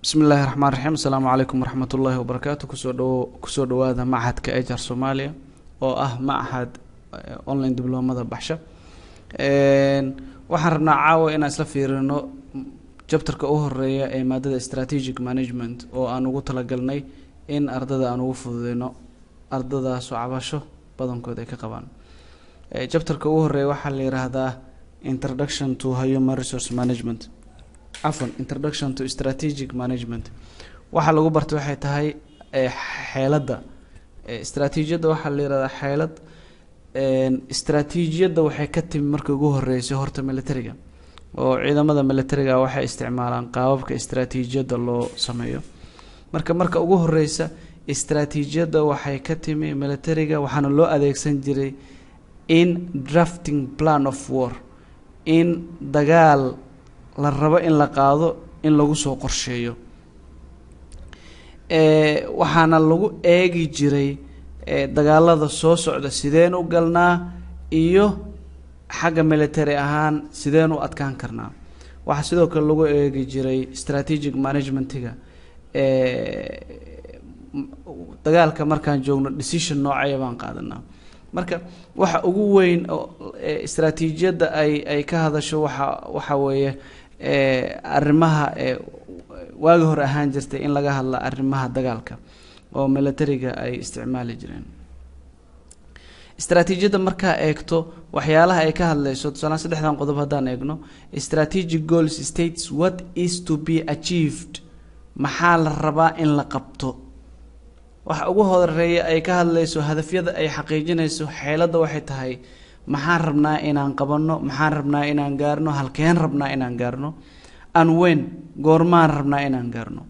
Bismi illaahi raxmaan raxiim. Asalaamu calaykum waraxmat ullaahi wabarakaatu. Kusoo dhawaada machadka HR Soomaaliya oo ah machad online dibloomada baxsha. Waxaan rabnaa caawa inaan isla fiirino chapterka u horeeya ee maadada strategic management, oo aan ugu talagalnay in ardada aan ugu fududeyno, ardadaasoo cabasho badankood ay ka qabaan. Chapterka ugu horeeya waxaa la yiraahdaa introduction to human resource management, cafwan, introduction to strategic management. Waxaa lagu bartay waxay tahay xeeladda istaraatiijiyadda. Waxaa la yihahdaa xeelad. Istaraatiijiyadda waxay ka timi markii ugu horeysay horta militariga, oo ciidamada militariga waxay isticmaalaan qaababka istaraatiijiyadda loo sameeyo. Marka ugu horeysa istaraatiijiyadda waxay ka timi militariga, waxaana loo adeegsan jiray in drafting plan of war, in dagaal la rabo in la qaado in lagu soo qorsheeyo. Waxaana lagu eegi jiray dagaalada soo socda sideen u galnaa iyo xagga military ahaan sideen u adkaan karnaa. Waxaa sidoo kale lagu eegi jiray strategic managementiga, dagaalka markaan joogno decision noocaya baan qaadanaa. Marka waxa ugu weyn oo istaraatiijiyadda ay ka hadasho waxa weeye arrimaha waagi hore ahaan jirtay in laga hadla arrimaha dagaalka oo militariga ay isticmaali jireen. Istaraatiijiyadda markaa eegto waxyaalaha ay ka hadleyso, tusalaan saddexdan qodob haddaan eegno: strategic goals states what is to be achieved, maxaa la rabaa in la qabto. Waxa ugu horeeya ay ka hadleyso, hadafyada ay xaqiijinayso xeeladda, waxay tahay maxaan rabnaa inaan qabanno, maxaan rabnaa inaan gaarno, halkeen rabnaa inaan gaarno, and when, goormaan rabnaa inaan gaarno.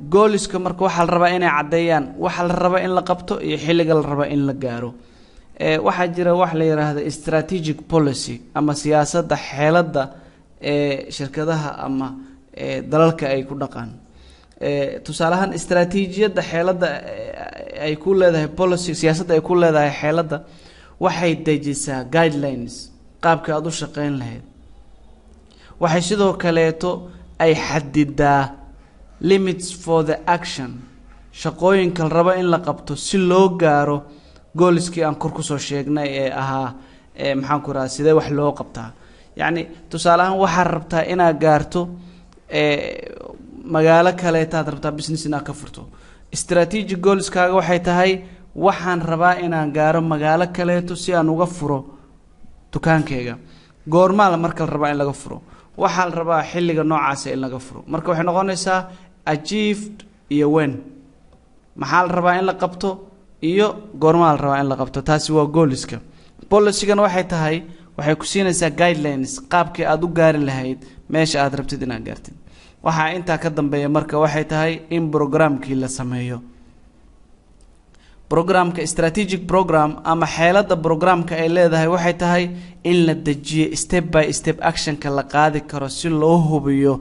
Goalska marka waxaa la rabaa inay caddeeyaan waxa la raba in la qabto iyo xilliga la raba in la gaaro. Waxaa jira wax la yiraahdo strategic policy ama siyaasadda xeeladda ee shirkadaha ama dalalka ay ku dhaqaan. Tusaale ahaan, istaraatiijiyadda xeeladda ay ku leedahay policy, siyaasadda ay ku leedahay xeeladda, waxay dejisaa guidelines qaabka aada u shaqeyn lahayd. Waxay sidoo kaleeto ay xadidaa limits for the action, shaqooyinka la rabo in la qabto si loo gaaro goalskii aan kor kusoo sheegnay ee ahaa maxaan ku rahaa, sidee wax loo qabtaa. Yacni tusaale ahaan, waxaad rabtaa inaad gaarto magaalo kaleetaad rabtaa business inaad ka furto. Strategic goalskaaga waxay tahay waxaan rabaa inaan gaaro magaalo kaleeto si aan uga furo dukaankeyga. Goormaa marka la rabaa in laga furo? Waxaa la rabaa xilliga noocaasa in laga furo. Marka waxay noqonaysaa achieved iyo when, maxaa la rabaa in la qabto iyo goormaa la rabaa in la qabto. Taasi waa goalska. Policygana waxay tahay waxay ku siinaysaa guidelines qaabkii aada u gaari lahayd meesha aada rabtid inaad gaartid. Waxaa intaa ka dambeeya marka waxay tahay in programkii la sameeyo, programka strategic program ama xeeladda programka ay leedahay waxay tahay in la dejiyo step by step actionka la qaadi karo si loo hubiyo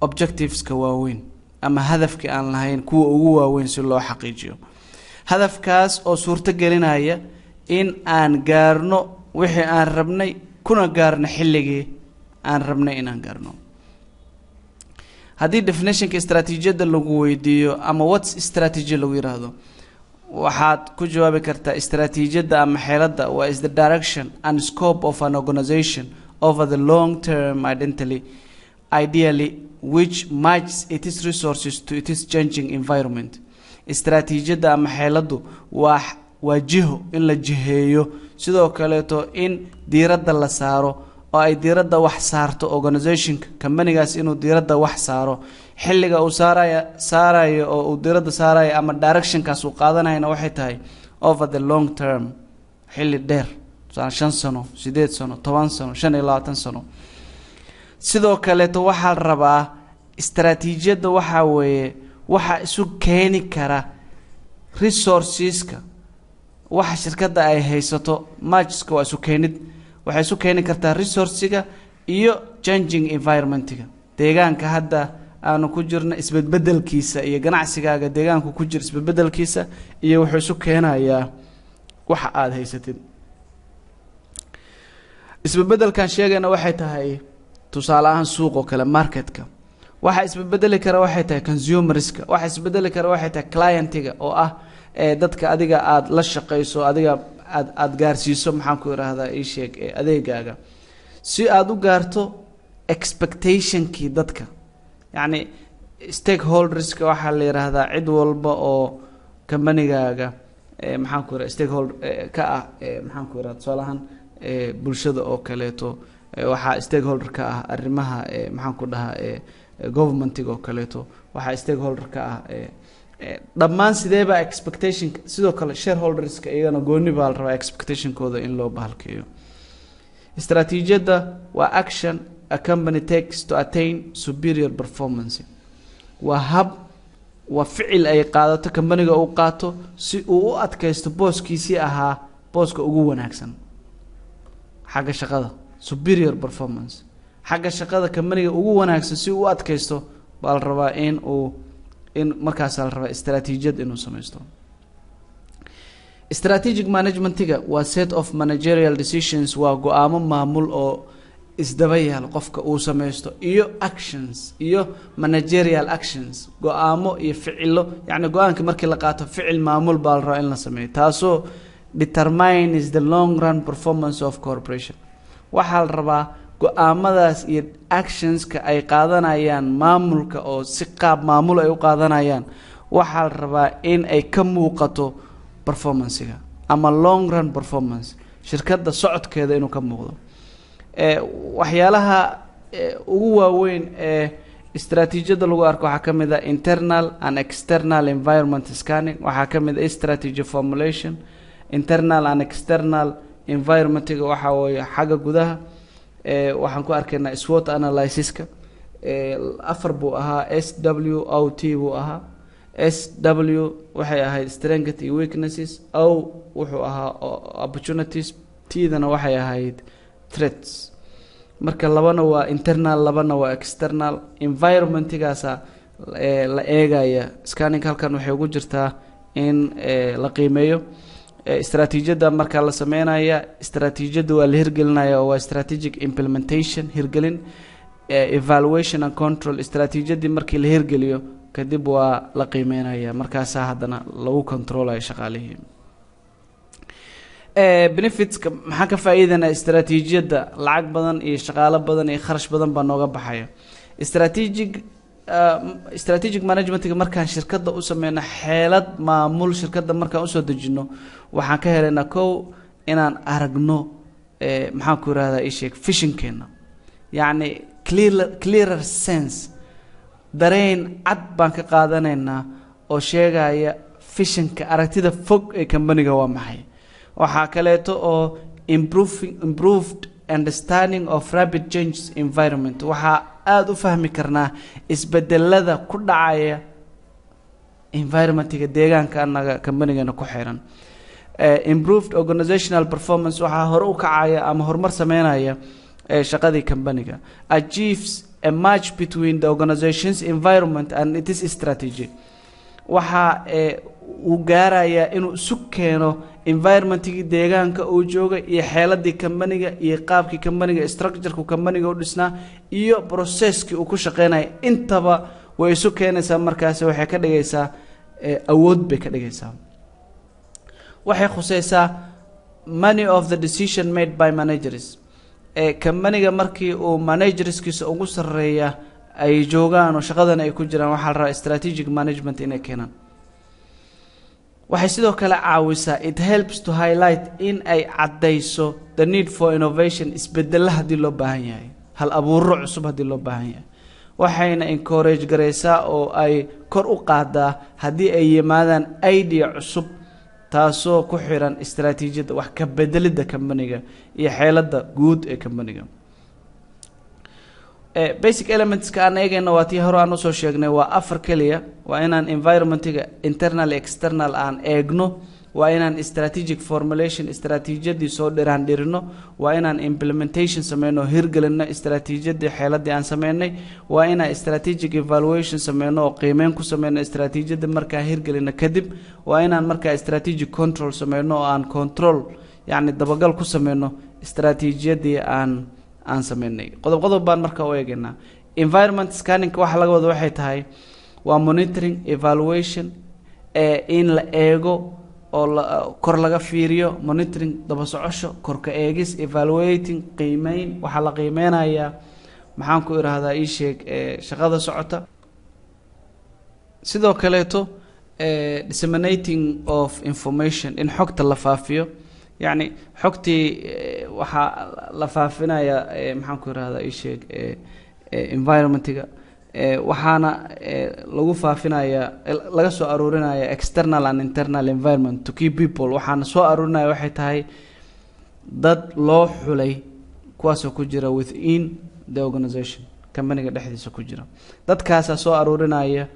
objectiveska waaweyn ama hadafkii aan lahayn kuwa ugu waaweyn, si loo xaqiijiyo hadafkaas oo suurto gelinaya in aan gaarno wixii aan rabnay, kuna gaarno xilligii aan rabnay inaan gaarno. Haddii definitionka istaraatiijiyadda lagu weydiiyo ama "What's strategy?" lagu yiraahdo, waxaad ku jawaabi kartaa istaraatiijiyadda ama xeeladda waa is the direction and scope of an organization over the long term, ideally which matches its resources to its changing environment. Istaraatiijiyadda ama xeeladdu waa jiho in la jiheeyo, sidoo kaleeto in diiradda la saaro oo ay diiradda wax saarto organizationka, companygaas inuu diiradda wax saaro. Xilliga uu saarayo oo uu diiradda saarayo ama directionkaas uu qaadanayana waxay tahay over the long term, xilli dheer, tusaale 5 sano, 8 sano, 10 sano, 25 sano. Sidoo kaleeto waxaa la rabaa istaraatiijiyadda waxaa weeye waxa isu keeni kara resourceska, waxa shirkadda ay haysato. Matchska waa isu keenid. Waxay isu keeni kartaa resourcega iyo changing environmentiga, deegaanka hadda aanu ku jirno isbedbedelkiisa iyo ganacsigaaga deegaanku ku jira isbedbedelkiisa, iyo wuxuu isu keenayaa waxa aada haysatid. Isbedbedelkan sheegayna waxay tahay Tusaale ahaan, suuq oo kale, marketka. Waxa isbedeli kara waxay tahay consumerska. Waxa isbedeli kara waxay tahay clientiga, oo ah dadka adiga aada la shaqeyso, adiga aad gaarsiiso, maxaan ku idhaahdaa, ii sheeg, adeegaaga, si aada u gaarto expectationkii dadka. Yacni stakeholderska waxaa la yidhaahdaa cid walba oo companygaaga, maxaan ku yidhaha, stakeholder ka ah. Maxaan ku yidhaha, tusaale ahaan, bulshada oo kaleeto, waxaa stakeholder ka ah arrimaha, maxaan ku dhahaa, governmentiga oo kaleeto, waxaa stakeholder ka ah dhammaan. Sidee baa expectationka? Sidoo kale shareholderska iyagana gooni baa la rabaa expectationkooda in loo bahalkeeyo. Istaraatiijiyadda waa action a company takes to attain superior performance. Waa hab, waa ficil ay qaadato companiga, uu qaato si uu u adkaysto booskiisii ahaa booska ugu wanaagsan xagga shaqada. Superior performance xagga shaqada companiga ugu wanaagsan si uu u adkaysto baa la rabaa in uu in markaasaa la rabaa istaraatiijiyad inuu sameysto. Strategic managementiga waa set of managerial decisions, waa go-aamo maamul oo isdaba yaal qofka uu sameysto, iyo actions, iyo managerial actions, go-aamo iyo ficilo. Yacni go-aanka markii la qaato, ficil maamul baa la rabaa in la sameeyo, taasoo determines the long run performance of corporation. Waxaa la rabaa go-aamadaas iyo actionska ay qaadanayaan maamulka, oo si qaab maamul ay u qaadanayaan, waxaa la rabaa in ay ka muuqato performancega ama long run performance shirkadda socodkeeda inuu ka muuqdo. Waxyaalaha ugu waaweyn ee istaraatiijiyadda lagu arko waxaa ka mid ah internal and external environment scanning. Waxaa ka mid ah strategy formulation. Internal and external environmentiga waxaa weeye xagga gudaha waxaan ku arkaynaa SWOT analysiska. Afar buu ahaa, SWOT buu ahaa. SW waxay ahayd strength iyo weaknesses, O wuxuu ahaa opportunities, T-dana waxay ahayd threats. Marka labana waa internal, labana waa external environmentigaasa la eegaya. Scanning halkan waxay ugu jirtaa in la qiimeeyo istaraatiijiyadda. Markaa la sameynaya istaraatiijiyadda, waa la hirgelinaya, oo waa strategic implementation, hirgelin, evaluation and control. Istaraatiijiyaddii markii la hirgeliyo kadib waa la qiimeynaya, markaasaa haddana lagu controlaya shaqaalihii. Benefitska maxaa ka faa'iidanaa istaraatiijiyadda? Lacag badan iyo shaqaalo badan iyo kharash badan baa nooga baxaya. Strategic managementga markaan shirkadda u sameyno, xeelad maamul shirkadda markaan usoo dejino, waxaan ka helaynaa kow inaan aragno, maxaan ku irahdaa, isheeg, visionkeena, yacni clearer sense, dareen cad baan ka qaadanaynaa oo sheegaya visionka, aragtida fog ee companiga waa maxay. Waxaa kaleeto oo improved understanding of rapid changes environment. Waxaa aada u fahmi karnaa isbedelada ku dhacaya environmentiga, deegaanka anaga companigana ku xiran. Improved organizational performance, waxaa hore u kacaya ama horumar sameynaya shaqadii companiga. Achieves a match between the organization's environment and its strategy. Waxa uu gaarayaa inuu isu keeno environmentigii deegaanka uu jooga iyo xeeladii companiga iyo qaabkii companiga, structureka companiga u dhisnaa iyo processkii uu ku shaqeynaya. Intaba way isu keenaysaa. Markaasi waxay ka dhigaysaa awood bay ka dhigaysaa. Waxay khuseysaa many of the decision made by managers. Companiga markii uu managerskiisa ugu sarreeya ay joogaan oo shaqadan ay ku jiraan, waxaa la rabaa strategic management inay keenaan. Waxay sidoo kale caawisaa, it helps to highlight, in ay caddayso the need for innovation, isbedela haddii loo baahan yahay, hal abuuro cusub haddii loo baahan yahay. Waxayna encourage garaysaa oo ay kor u qaadaa haddii ay yimaadaan idea cusub, taasoo ku xiran istaraatiijiyadda wax ka bedelidda companiga iyo xeeladda guud ee companiga. Basic elementska aan eegayna waa tii hore aan usoo sheegnay, waa afar keliya. Waa inaan environmentiga internal, external aan eegno, waa inaan strategic formulation, istaraatiijiyadii soo dhiraan dhirino, waa inaan implementation sameyno, hirgelino istaraatiijiyadii, xeeladii aan sameynay, waa inaan strategic evaluation sameyno oo qiimeyn ku sameyno istaraatiijiyadda markaa hirgelino kadib, waa inaan markaa strategic control sameyno oo aan control, yacni dabagal ku sameyno istaraatiijiyadii aan aan sameynay. Qodob qodob baan marka u eegaynaa. Environment scanning waxa laga wado waxay tahay waa monitoring, evaluation, ee in la eego oo la kor laga fiiriyo, monitoring daba socosho, korka eegis, evaluating qiimeyn. Waxaa la qiimeynayaa, maxaan ku irahdaa, ii sheeg, shaqada socota. Sidoo kaleeto disseminating of information, in xogta la faafiyo, yacni xogtii waxaa la faafinaya, maxaan ku irahdaa, ii sheeg, environmentiga, waxaana lagu faafinaya, laga soo aruurinaya external and internal environment to keep people. Waxaana soo aruurinaya waxay tahay dad loo xulay, kuwaasoo ku jira within the organization, companyga dhexdiisa ku jira. Dadkaasaa soo aruurinaya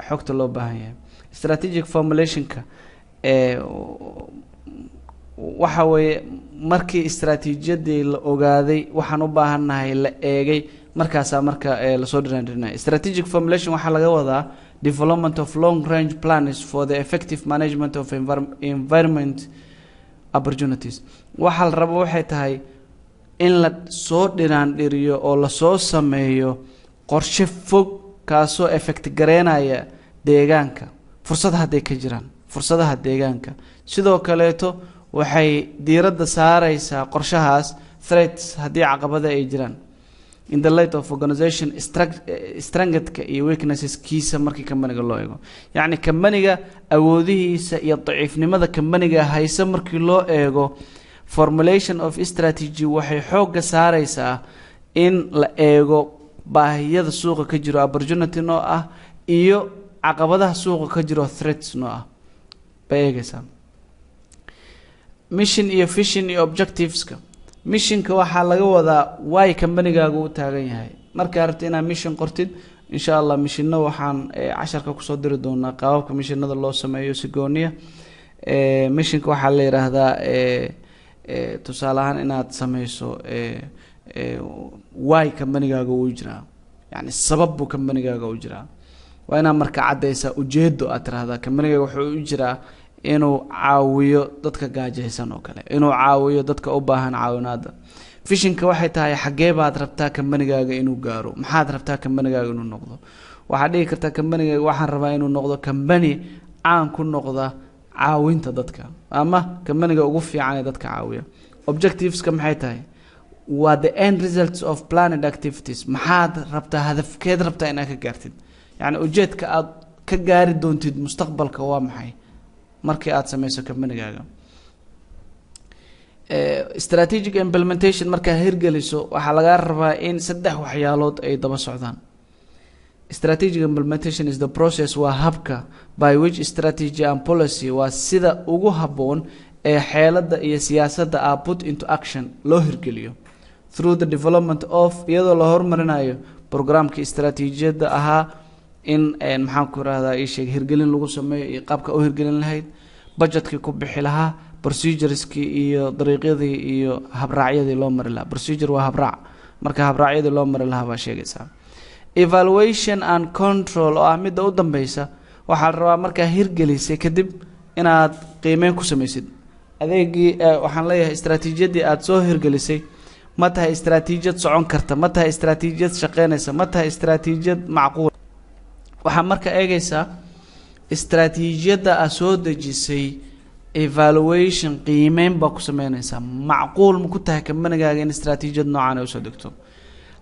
xogta loo baahan yahay. Strategic formulationka waxa weeye markii istaraatiijiyadii la ogaaday, waxaan u baahannahay la eegay, markaasaa marka lasoo dhiraandhirinaya. Strategic formulation waxaa laga wadaa development of long range plans for the effective management of environment opportunities. Waxaa la rabo waxay tahay in la soo dhiraandhiriyo oo lasoo sameeyo qorshe fog, kaasoo effect gareynaya deegaanka, fursada hadday ka jiraan, fursadaha deegaanka. Sidoo kaleeto waxay diiradda saareysaa qorshahaas threats, haddii caqabada ay jiraan, in the light of organization strengthka iyo weaknesses kiisa markii companyga loo eego, yacni companyga awoodihiisa iyo daciifnimada companyga hayse markii loo eego. Formulation of strategy waxay xoogga saareysaa in la eego baahiyada suuqa ka jiro, opportunity noo ah, iyo caqabadaha suuqa ka jiro, threats noo ah, bay eegeysaa. Mission iyo vision iyo objectiveska. Missionka waxaa laga wadaa why companygaagu u taagan yahay. Markaa rabta inaad mission qortid, insha Allah missionno waxaan casharka kusoo diri doonaa qaababka missionada loo sameeyo si gooniya. Missionka waxaa la yidhaahdaa, tusaale ahaan, inaad sameyso why companygaaga uu jiraa, yani sabab buu companygaaga u jiraa. Waa inaad marka caddeysaa ujeedo, aad tirahdaa companygaaga wuxuu u jiraa inuu caawiyo dadka gaajaysan oo kale, inuu caawiyo dadka u baahan caawinaada. Visionka waxay tahay xaggee baad rabtaa companygaaga inuu gaaro, maxaad rabtaa companygaaga inuu noqdo. Waxaad dhihi kartaa companygaaga waxaan rabaa inuu noqdo company caan ku noqda caawinta dadka, ama companyga ugu fiican ee dadka caawiya. Objectiveska maxay tahay? Waa the end results of planned activities. Maxaad rabtaa, hadafkeed rabtaa inaad ka gaartid, yacni ujeedka aad ka gaari doontid mustaqbalka waa maxay markii aada sameyso companygaaga. Strategic implementation markaa hirgeliso, waxaa lagaa rabaa in saddex waxyaalood ay daba socdaan. Strategic implementation is the process, waa habka, by which strategy and policy, waa sida ugu habboon ee xeeladda iyo siyaasadda, are put into action, loo hirgeliyo, through the development of, iyadoo la horumarinayo programkii istaraatiijiyadda ahaa, in maxaan ku irahdaa, ii sheeg, hirgelin lagu sameeyo iyo qaabka u hirgelin lahayd, budgetkii ku bixi lahaa, procedureskii iyo dariiqyadii iyo habraacyadii loo mari lahaa. Procedure waa habraac, marka habraacyadii loo mari lahaa baa sheegaysaa. Evaluation and control oo ah midda u dambeysa, waxaa la rabaa markaa hirgelisay kadib inaad qiimeyn ku sameysid adeegii, waxaan leeyahay istaraatiijiyaddii aada soo hirgelisay. Ma tahay istaraatiijiyad socon karta? Ma tahay istaraatiijiyad shaqeynaysa? Ma tahay istaraatiijiyad macquul? Waxaa marka eegaysaa istaraatiijiyadda aad soo dejisay, evaluation, qiimeyn baa ku sameynaysaa. Macquul ma ku tahay companygaaga in istaraatiijiyad noocan ay usoo degto?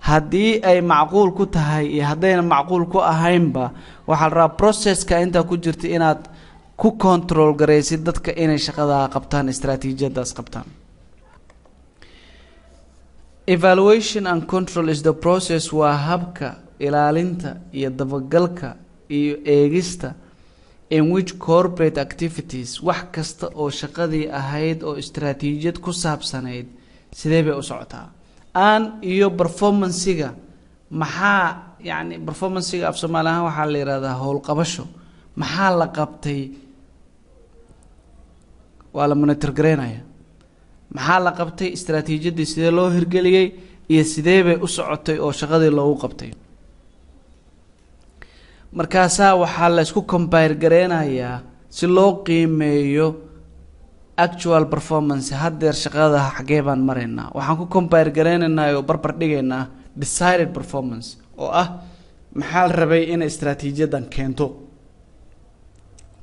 Haddii ay macquul ku tahay iyo haddayna macquul ku ahaynba, waxaa la rabaa processka intaa ku jirta inaad ku control garaysid dadka inay shaqadaa qabtaan, istaraatiijiyadaas qabtaan. Evaluation and control is the process, waa habka ilaalinta iyo dabagalka iyo eegista, in which corporate activities, wax kasta oo shaqadii ahayd oo istaraatiijiyad ku saabsanayd, sidee bay u socotaa, an iyo performancega maxaa, yacni performancega af soomaali ahaan waxaa la yihahdaa howlqabasho, maxaa la qabtay, waa la monitor gareynaya. Maxaa la qabtay, istaraatiijiyaddii sidee loo hirgeliyey iyo sidee bay u socotay oo shaqadii loogu qabtay. Markaasaa waxaa la isku compare gareynayaa si loo qiimeeyo. Actual performance, haddeer shaqada xagee baan maraynaa? Waxaan ku compare garaynaynaa oo barbar dhigaynaa desired performance, oo ah maxaa la rabay inay istaraatiijiyadan keento.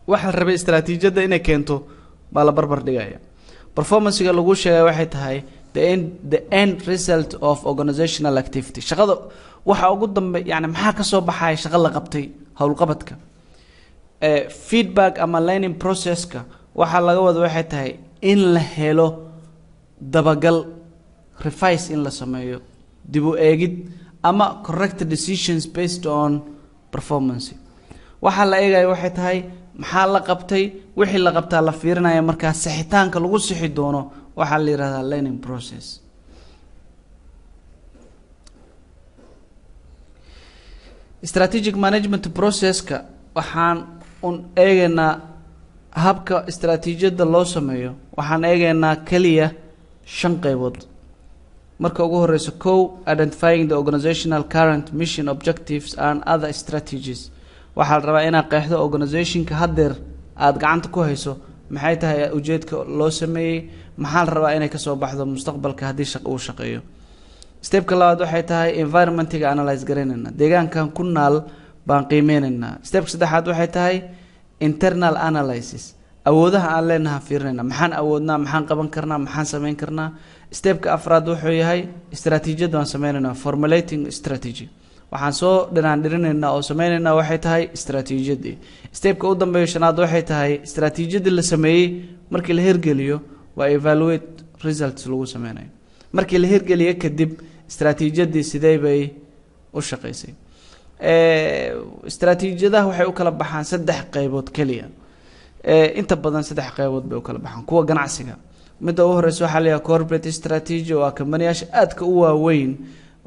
Waxaa la rabay istaraatiijiyadda inay keento baa la barbar dhigaya. Performancega lagu sheegay waxay tahay the end result of organizational activity, shaqada waxa ugu dambe, yani maxaa kasoo baxaya shaqo la qabtay, howlqabadka. Feedback ama learning processka waxaa laga wada waxay tahay in la helo dabagal, revise in la sameeyo, dib u eegid ama correct decisions based on performance. Waxaa la eegaya waxay tahay maxaa la qabtay, wixii la qabtaa la fiirinaya, markaa sixitaanka lagu sixi doono waxaa la yihahdaa learning process. Strategic management processka waxaan un eegaynaa habka istaraatiijiyadda loo sameeyo. Waxaan eegaynaa keliya shan qeybood. Marka ugu horeyso, co identifying the organizational current mission, objectives and other strategies. Waxaa la rabaa inaad qeexdo organizationka haddeer aada gacanta ku hayso, maxay tahay ujeedka loo sameeyey, maxaa la rabaa inay kasoo baxdo mustaqbalka haddii shaq uu shaqeeyo. Stepka labaad waxay tahay environmentiga analyse garaynayna, deegaankan ku naal baan qiimeyneynaa. Stepka saddexaad waxay tahay internal analysis, awoodaha aan leenaha fiirinayna, maxaan awoodnaa, maxaan qaban karnaa, maxaan sameyn karnaa. Stepka afraad wuxuu yahay istaraatiijiyad baan sameyneynaa, formulating strategy. Waxaan soo dhinaan dhirinaynaa oo sameyneynaa waxay tahay istaraatiijiyadii. Stepka u dambeeya, shanaad, waxay tahay istaraatiijiyadii la sameeyey markii la hirgeliyo waa evaluate results lagu sameynayo. Markii la hirgeliyo kadib istaraatiijiyadii sidee bay u shaqeysay? Istaraatiijiyadaha waxay u kala baxaan saddex qeybood keliya. Inta badan saddex qeybood bay u kala baxaan kuwa ganacsiga. Midda ugu horeysa waxaa la yidhaha corporate strategy, oo ah kambaniyaasha aadka u waaweyn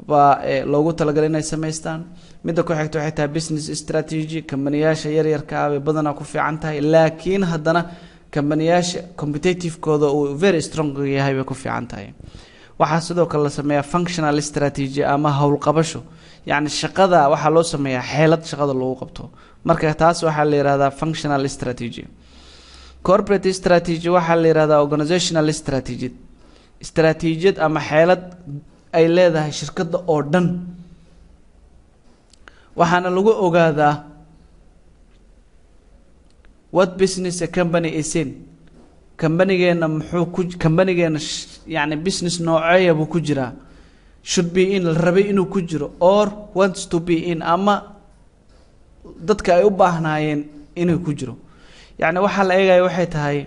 baa loogu talagalay inay samaystaan. Midda ku xigta waxay tahay business strategy, kambaniyaasha yaryarka ah bay badanaa ku fiican tahay, laakiin haddana kambaniyaasha competitivekooda uu very strong yahay bay ku fiican tahay. Waxaa sidoo kale la sameeyaa functional strategy ama howlqabasho, yacni shaqada waxaa loo sameeyaa xeelad shaqada lagu qabto. Marka taas waxaa la yihahdaa functional strategy. Corporate strategy waxaa la yihahdaa organizational strategy, istaraatiijiyad ama xeelad ay leedahay shirkadda oo dhan. Waxaana lagu ogaadaa what business a company is in, kambanigeenna muxuu ku, kambanigeenna yani business nooceeya buu ku jiraa, should be in, la rabay inuu ku jiro, or wants to be in, ama dadka ay u baahnaayeen inuu ku jiro. Yacni waxaa la eegaya waxay tahay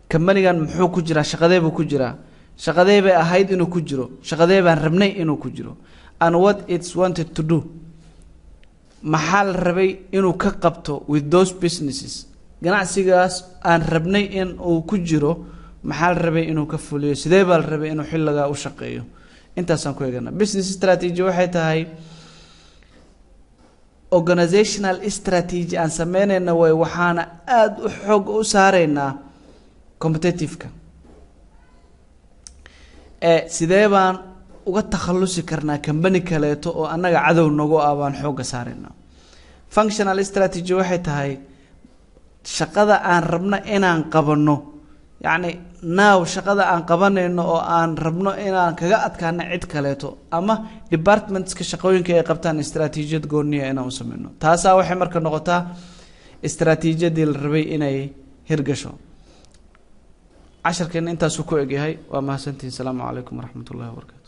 kambanigan muxuu ku jiraa, shaqadee buu ku jiraa, shaqadee bay ahayd inuu ku jiro, shaqadee baan rabnay inuu ku jiro, and what it's wanted to do, maxaa la rabay inuu ka qabto with those businesses, ganacsigaas aan rabnay in uu ku jiro maxaa la rabay inuu ka fuliyo, sidee baa la rabay inuu xilligaa u shaqeeyo. Intaasaan ku eegana. Business strategy waxay tahay organizational strategy aan sameynayna way, waxaana aada u xoog u saareynaa competitiveka ee sidee baan uga takhalusi karnaa company kaleeto oo annaga cadow nagu ah baan xoogga saareynaa. Functional strategy waxay tahay shaqada aan rabno inaan qabanno, yacni now shaqada aan qabanayno oo aan rabno inaan kaga adkaano cid kaleeto ama departmentska shaqooyinka ay qabtaan istaraatiijiyad gooniya inaan u sameyno. Taasaa waxay marka noqotaa istaraatiijiyadii la rabay inay hirgasho. Casharkeena intaasuu ku egyahay. Waa mahadsantihin. Asalaamu calaykum waraxmat ullahi wabarakatu.